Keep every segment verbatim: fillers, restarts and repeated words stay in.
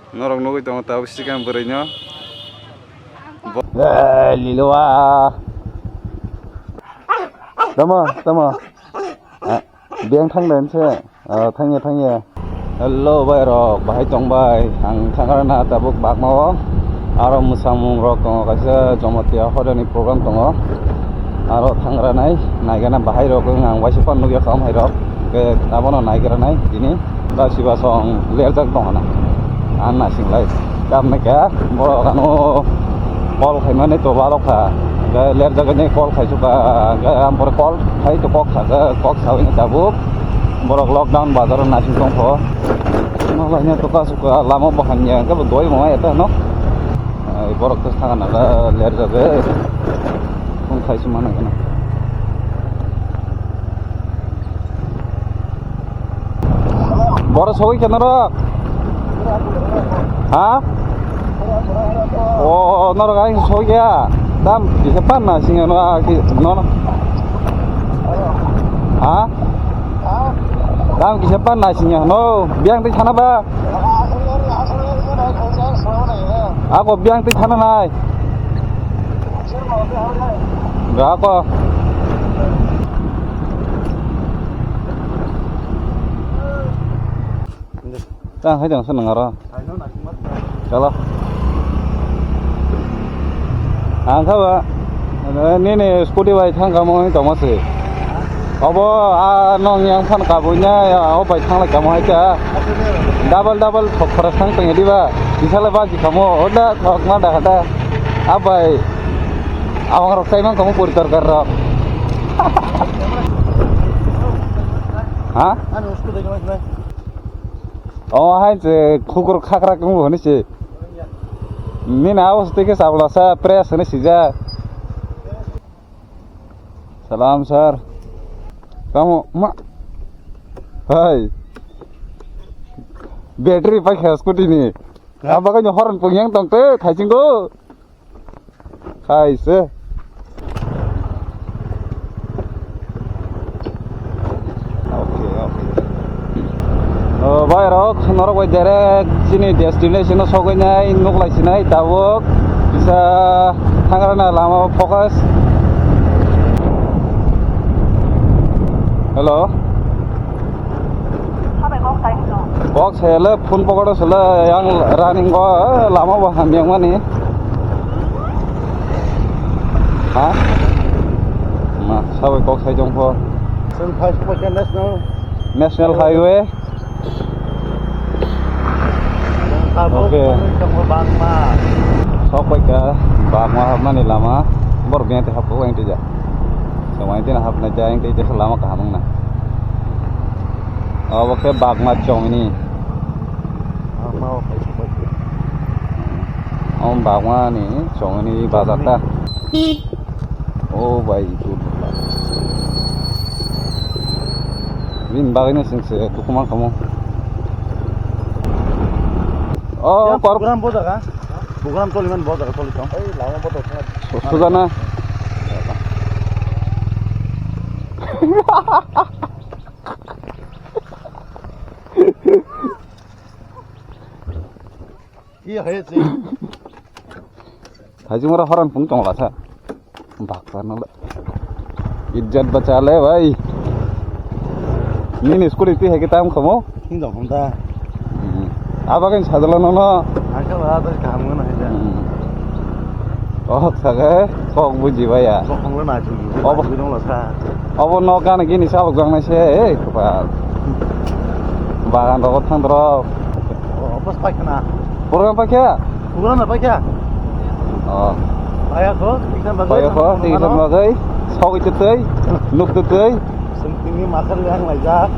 Norok nugwi tongo tabuk sikang bwrwino. Bo- Eh, Liloa. Tamo, tamo. Ah, biyang thang den se. Ah, thangya, thangya. Hello, bai rok, bahai tong bai. Ang thangkha na tabuk bagmao. Aro mwsamung rok tongo kaisa Jomatia hoda ni program tongo. Aro thangra nai, naigana bahai rok wng ang waisa phano nugya kam hai rok. Ke abono naigra nai, tini. Basi basong lerjak tong hana. Ang nasinglai. Kam na kya? Borok ano call khaimani to balok kha. Ga lerjak ni call khai suka. Ga am por call khai to kok kha, ga kok sawi ni tabuk. Borok lockdown bazar nasing tong kho. Malai ni to ka suka lama bahan ya, ga doi mo eta no. Ai borok to thang na ga lerjak. Kung khai sumana gana. Boro sogwi khe norok? Ha? O, o, norok ang sogya. Dam kisa pan na singa no, a, ki, no, no. Ha? Dam kisa pan na singa no. Biyang twi thana ba? Ako biyang twi thana nai. Ga ko. Tang hai jang sa nang aro. Chalo. Ang kha ba, eh, nini scooty bai thang kamo wng tongma se. Obo, ah, nong yang phan kabui na, ya, o bai thang lai kamo hai ta. Double, double thok khora sang tong di ba. Bisale ba ji kamo, o da thok ma da da. A bai, abang rok tai mang kamo pori tor kar rok. Ha? Ano scooty jong jong. O hai je khukur khakrak wng hwnwi se. Nini abo se twi khe chabla sa press hwnwi sijak. Salam sir. Tamo ma. Hai. Battery pai kha scooty ni. Ha? Abo khe horn pung yang tong te thaising do. Khai se. Okay, okay. O, bai rok, norok bai direct chini destination o sogwi nai, nuk lai sinai tabuk. Kisa thangrana lama o focus. Hello. Kok saya le phone pocket o sele yang running o, eh, lama bo hamyang mani. Ha? Ma, sabai kok sai jong pho. Sung phai sung phai national. National highway. Tabuk okay. Tabuk tongo bangma. Sok bai ka bangma hapmani lama. Bor beng te hapko yang tija. Samai tin hapna jang te jesa lama kaham wngna. Obo khe bagma chongni. Bagma o kaisa bai. Om bagma ni chongni bazar ta. O bai itu. Bini bagwi no chwng se tukhuma kamo. O kor program bo jaga. Program choli man bo jaga choli tong. Ei lama bo to. Sujana. Iya, hai sih. Thaichung ora horan pung tong lasa. Baksa no le. Ijjat bacha le bhai. Nini scooty twi hai ke tam khamo? Hing dong hong ta. Hmm. Aba kan sadala no no. Angka ba ta kaham no hai ja. Hmm. Oh, saga sok buji baya. Sok hong le na chu. Obo. Buji dong lasa. Obo no kan gini salok jang nai se, eh, kepal. Bagan rogo thang dro. Oh, pas paikha na. Program paikha? Program na paikha? Oh. Paya kho, tiksan bagwi. Paya kho, tiksan bagwi. Sogwi tei, nuk tei. Sengtini makhar yang laijak.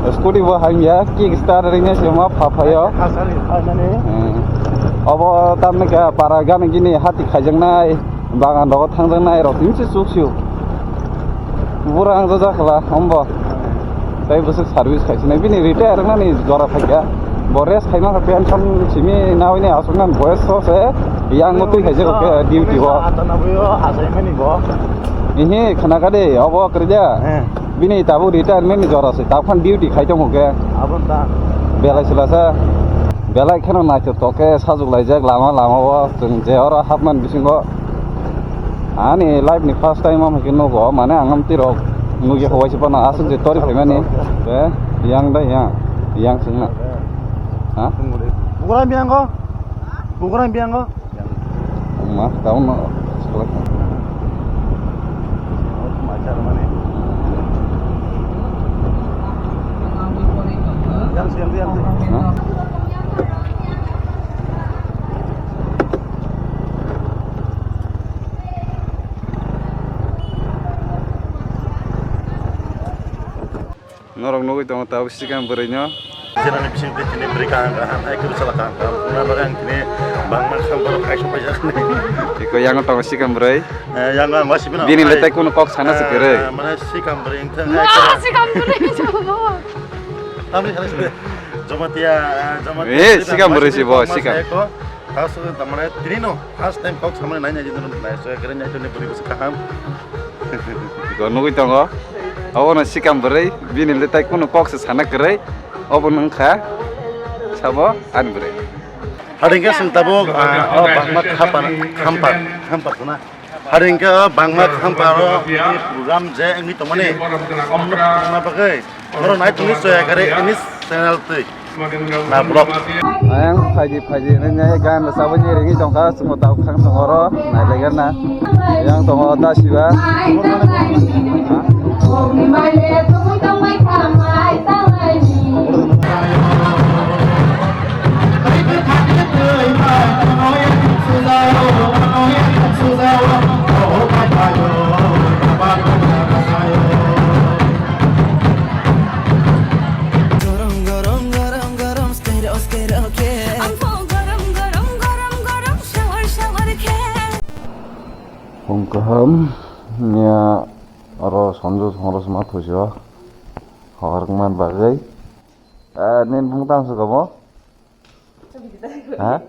Scooty bo hangya, kick start ringya se ma pha phayo. Hasali phainani. Hmm. Obo tamni ka para gani gini hati khaijaknai. Bagan rogo thangjak nai rok tini se chuk sio. Bura ang jajak khala, ombo. Tai bwswk service khai sinai, bini retire nani jora phaikha. Bo rest khai mangkha, pension simi nawi ni aswk nang boyes so se, yang no twi khaijak khe duty o. Ihi, khna kha de, obo kwrwi da. Bini tabuk retirement ni jora se, tabuk phan duty khai tongo khe. Belai sila sa. Belai kheno naithotok khe sajwk laijak lama lama o, chwng je oro hapmani bisingo ani life ni first time o hwnkhe nugo, mane ang amtwi rok nugya huwaisa phano aswk je tori phaimani. Be, yang da yang, yang chwngna. Ha? Bugra biyango? Bugra biyango? Ma, taun no. Norok nugwi tongo tabuk sikang bwrwi no. Jenani bising twi tini bwrwi kaham kaham, hai kwrwi sala kaham kaham wngna bagwi ang tini bangma khamparok kaisa paijak. Eko yango tongo sikang bwrwi. Eh, yango ang wasipino. Bini le tei kunu kok sana se kwrwi. Eh, mane sikang bwrwi wngthang. Sikang bwrwi wngthang. Tamni sana se. Jamatia, eh, Jamatia. Eh, sikang bwrwi si bo, sikang. Taso tamane tini no first time kok samani nai nai jidon nai so kere nai tuni bwrwi bwswk kaham. Go nugwi tongo. Obono sikam bwrwi, bini le tai kunu kok se sana kwrwi. Obo wngkha sabo ani bwrwi. Hadingkhe chwng tabuk, ah, o bangma khapa, khampa, khampa khuna. Hadingkhe o bangma khampa o program je wngwi tongmani. Omno khna bagwi. Oro nai tongwi soya kare ini channel twi. Na vlog. Ayang phaidi phaidi nini gan sabani ringi tongkha, chwngno tabuk thang tongo oro, nai legar na. Yang tongo da siba. Gorom, gorom, gorom, gorom, skero, skero khe. Ang pho gorom, gorom, gorom, gorom, shower, shower khe. Phung kaham, nya oro sonjo songrosma thujo. Hor man bagwi. Eh, nin phung tang se komo? Ha?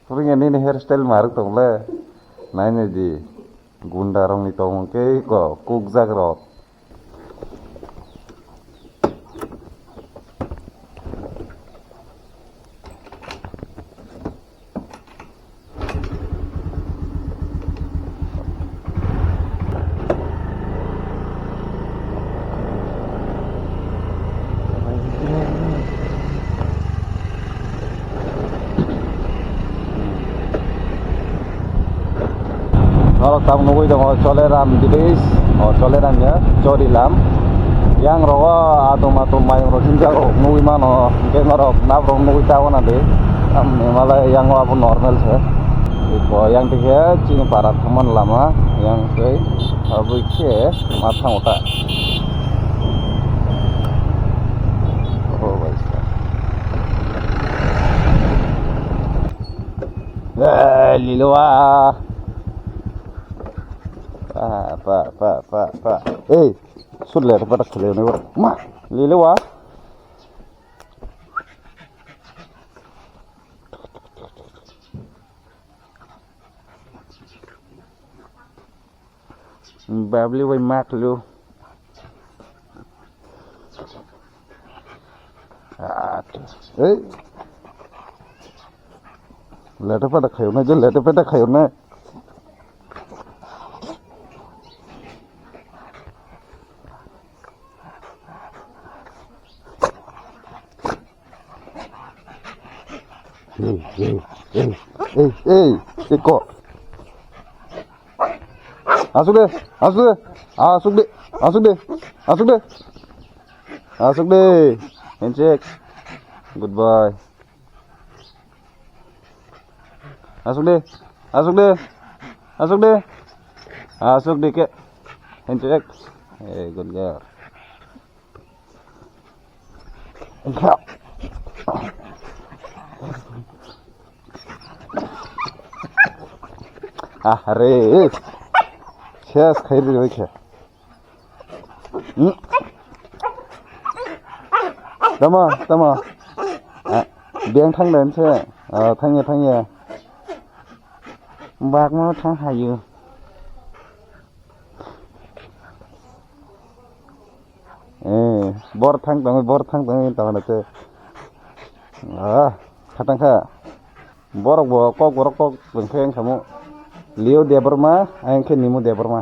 Phuringya nini hairstyle marwk tongle. Nainai di. Gunda rokni tongmung kei ko kukjak rok. Norok tam nugwi tongo Choleram village, o Choleram ya, Chorilam. Yang rogo atum atum mayung rok hinjak rok nugwi mano, hingke norok nap rok nugwi ta wana de. Tam Himalaya yang o abo normal se. Iko yang tikhe chini para thangmani lama, yang tei abui khe ma thango ta. Oh, bai sa. Eh, lilowa. Pa, pa, pa, pa, pa. Eh, sut le, pa, ta khale ne, ma, lilowa. Babli bai maklu. Ei. Lete peta khayo na, je lete peta khayo na. Ei, ei, ei, ei, ei, eko. Asuk de, asuk de, asuk de, asuk de, asuk de. Asuk de. Handshake. Good boy. Asuk de, asuk de, asuk de. Asuk de ke. Handshake. Hey, good girl. Ah, re. Ses khairi bai khe. Hmm. Tama, tama. Ah, biang thang den se. Ah, thang ya, thang ya. Bak mo thang hayu. Eh, bor thang tong, bor thang tong, tong na te. Ah, khatang kha. Borok bo kok borok kok bwngkhe wngkha mo. Leo Debbarma, ayang khe Nimu Debbarma.